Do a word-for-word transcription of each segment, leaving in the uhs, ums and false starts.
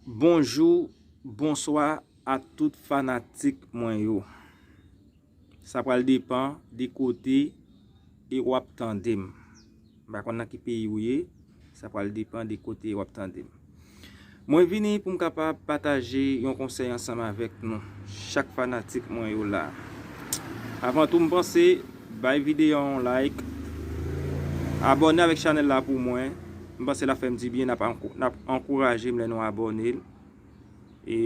Bonjou, bonswa a tout fanatik mwen yo. Sa pral depann de kote e w ap tande m. M pa konn nan ki peyi w ye, sa pral depann de kote w ap tande m. Mwen vini pou m kapab pataje yon konsèy ansanm avèk nou, chak fanatik mwen yo la. Avan tou, m panse bay videyo a yon like, abòne avèk chanèl la pou mwen. M panse l ap fè m dibyen, n ap ankou-, n ap ankouraje m lè nou abòne l. E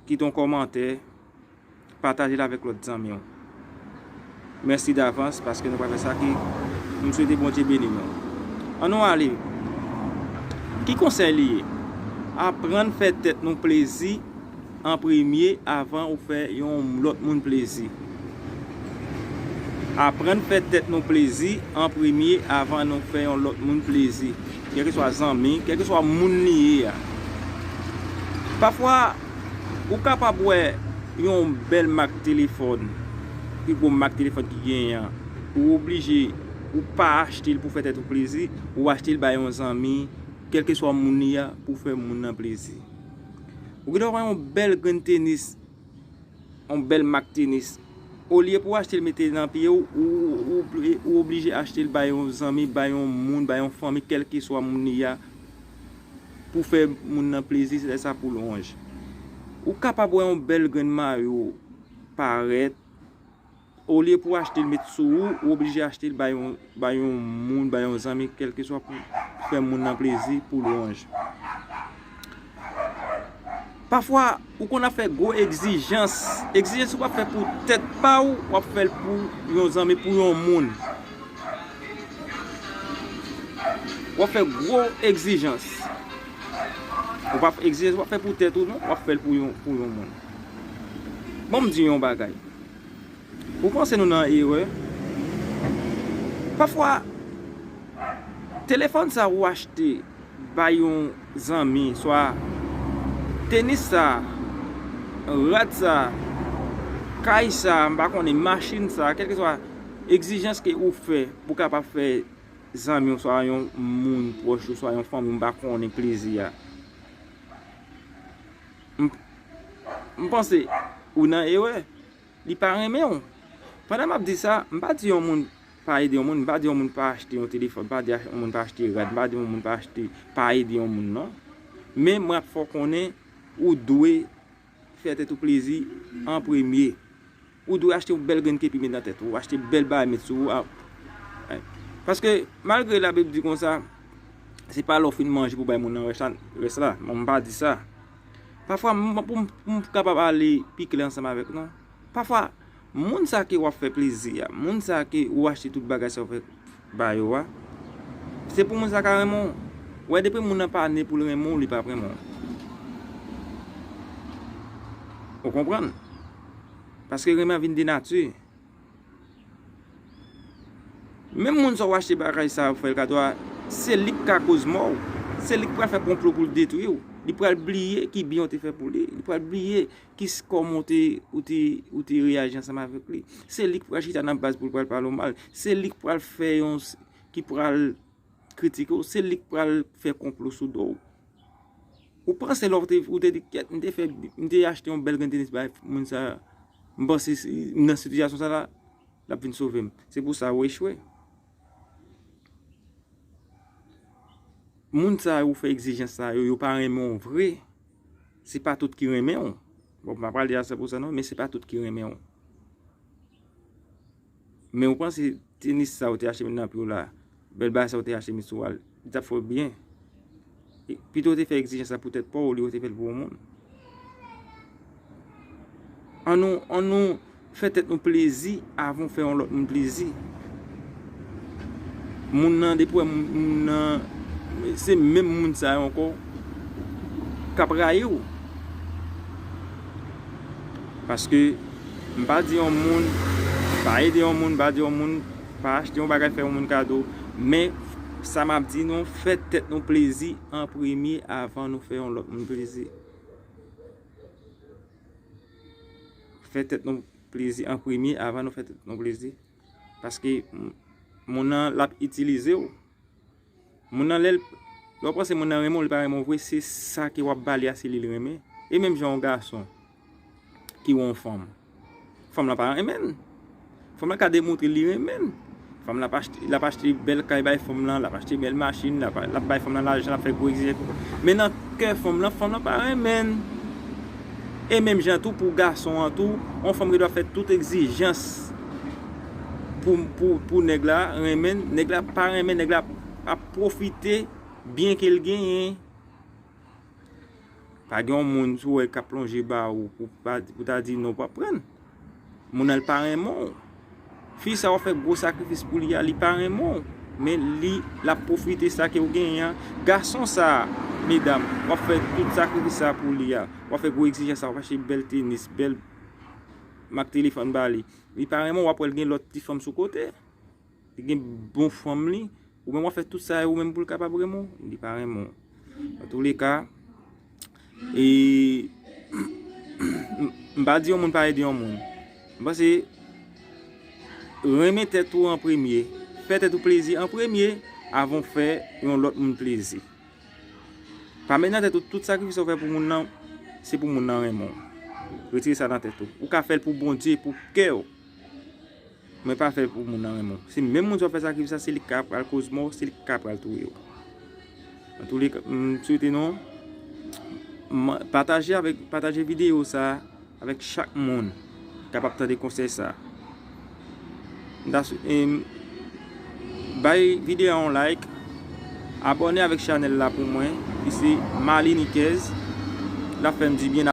kite yon kòmantè, pataje l avèk lòt zanmi w. Mèsi davans paske nou pral fè sa ki, m swete Bondye beni nou. Ann nou ale. Ki konsèy li ye? Aprann fè tèt nou plezi an premye avan ou fè yon lòt moun plezi. Aprann fè tèt nou plezi an premye avan nou fè yon lòt moun plezi. Kèlkeswa zanmi, kèlkeswa moun li ye a. Pafwa, ou kapab wè yon bèl mak telefòn, pi gwo mak telefòn ki genyen an, ou oblije, ou pa achte l pou fè tèt ou plezi, ou achte l bay yon zanmi, kèlkeswa moun li a, pou fè moun nan plezi. Ou gen dwa wè yon bèl grenn tenis, yon bèl mak tenis. Olye pou w achte l mete nan pye w, ou, ou, ou, ou oblije achte l bay yon zanmi, bay yon moun, bay yon fanmi, kèlkeswa moun li a, pou fè moun nan plezi, se sa pou lwanj. Ou kapab wè yon bèl grenn mayo parèt, olye pou w achte l met sou ou, ou oblije achte l bay yon, bay yon moun, bay yon zanmi, kèlkeswa pou fè moun nan plezi, pou lwanj. Pafwa, ou konn ap fè gwo egzijans. Egzijans ou p ap fè pou tèt pa w, w ap fè l pou yon zanmi, pou yon moun. W ap fè gwo egzijans. Ou p ap egzijans, ou p ap fè pou tèt ou non, w ap fè l pou yon, pou yon moun. Ban m di yon bagay. Ou panse nou nan erè? Pafwa, telefòn sa ou achte bay yon zanmi, swa tenis sa, rad sa, kay sa, m pa konnen, machin sa, kèlkeswa egzijans ke ou fè pou kapab fè zanmi w, swa yon moun pwòch ou, swa yon fanmi w, m pa konnen plezi a. M, m panse ou nan erè. Li pa renmen w. Pandan m ap di sa, m pa di yon moun pa ede yon moun, m pa di yon moun pa achte yon telefòn, m pa di ach-, yon moun pa achte rad, m pa di yon moun pa achte, pa ede yon moun non. Men mwen ap fè w konnen ou dwe fè tèt ou plezi an premye. Ou dwe achte yon bèl grenn kepi met nan tèt ou, achte bèl bagay met sou ou. A, paske malgre Labib di konsa, se pa lè w fin manje pou bay moun nan rès la, rès la. Bon, m pa di sa. Pafwa, m, pou m, pou m kapab ale pi klè ansanm avèk nou, pafwa, moun sa ke w ap fè plezi a, moun sa ke ou achte tout bagay sa w fè ba yo a, se pou moun sa ka renmen w. Wè, depi moun nan pa ne pou l renmen w, li p ap renmen w. Ou konprann? Paske renmen an vin de nati. Menm moun sa w achte bagay sa yo fè l kado a, se li k ka koz mò w. Se li k pral fè konplo pou l detwi w. Li pral bliye ki byen w te fè pou li. Li pral bliye ki s-, kòman w te, ou te, ou te reyaji ansanm avèk li. Se li k pral chita nan baz pou l pral pale w mal. Se li k pral fè yon s-, ki pral kritike w. Se li k pral fè konplo sou do w. Ou panse lè w te, ou te di, "Kèt, m te fè, m te achte yon bèl grenn tenis bay moun sa, m panse si, nan sitiyasyon sa la, l ap vin sove m." Se pou sa ou echwe. Moun sa yo fè egzijans sa yo, yo pa renmen w vre. Se pa tout ki renmen w. Bon, m pa pral di a san pou san non, men se pa tout ki renmen w. Men ou panse tenis sa ou te achte met nan pye w la, bèl bagay sa ou te achte met sou a, li t ap fè w byen. E, pito w te fè egzijans la pou tèt pa w, olye w te fè l pou yon moun. Ann nou, ann nou fè tèt nou plezi avan w fè yon lòt moun plezi. Moun nan, depi w wè moun, moun nan, se menm moun sa yo ankò k ap rayi w. Paske m pa di yon moun pa ede yon moun, m pa di yon moun pa achte yon bagay fè yon moun kado, men sa m ap di nou, fè tèt nou plezi an premye avan nou fè yon lòt moun plezi. Fè tèt nou plezi an premye avan nou fè tèt nou plezi. Paske m-, moun nan l ap itilize w. Moun nan lè l, Lè w panse moun nan renmen w, li pa renmen w vre, se sa ke w ap ba li a, se li l renmen. E menm jan yon gason ki wè yon fanm, fanm lan pa renmen l. Fanm lan ka demontre li renmen l. Fanm lan ap achte, l ap achte bèl kay bay fanm lan, l ap achte bèl machin, l ap, l ap bay fanm lan lajan, l ap fè gwo egzijans. Men nan kè fanm lan, fanm lan pa renmen l. E menm jan tou pou gason an tou, yon fanm ki dwe fè tout egzijans pou, pou, pou nèg la renmen l, nèg la pa renmen, nèg la ap pwofite byen ke l genyen. Pa gen yon moun sou wè k ap plonje ba ou pou, pa, pou ta di non, w p ap pran l. Moun nan l pa renmen w. Fi sa w ap fè gwo sakrifis pou li a, li pa renmen w. Men li, l ap pwofite sa ke w genyen an. Gason sa a, medam, w ap fè tout sakrifis sa a pou li a. W ap fè gwo egzijans sa, w ap achte bèl tenis, bèl mak telefòn ba li. Li pa renmen w, w ap wè l gen lòt ti fanm sou kote. Li gen bon fanm li. Ou menm w ap fè tout sa, ou menm pou l kapab renmen w, li pa renmen w. Antouleka, e, m pa di yon moun pa ede yon moun. M panse renmen tèt ou an premye. Fè tèt ou plezi an premye avan w fè yon lòt moun plezi. Pa met nan tèt ou tout sakrifis ou fè pou moun nan, se pou moun nan renmen w. Retire sa nan tèt ou. Ou ka fè l pou Bondye, pou kè w. Men pa fè l pou moun nan renmen w. Se menm moun sa w fè sakrifis la, se li k ka pral koz mò w, se li k ka pral touye w. Antouleka, m swete nou, m, pataje avèk, pataje videyo sa a avèk chak moun ki kapab tande konsèy sa a. M ta sou-, em, bay videyo a yon like, abòne avèk chanèl la pou mwen, ki se Marliniquez, l ap fè m dibyen.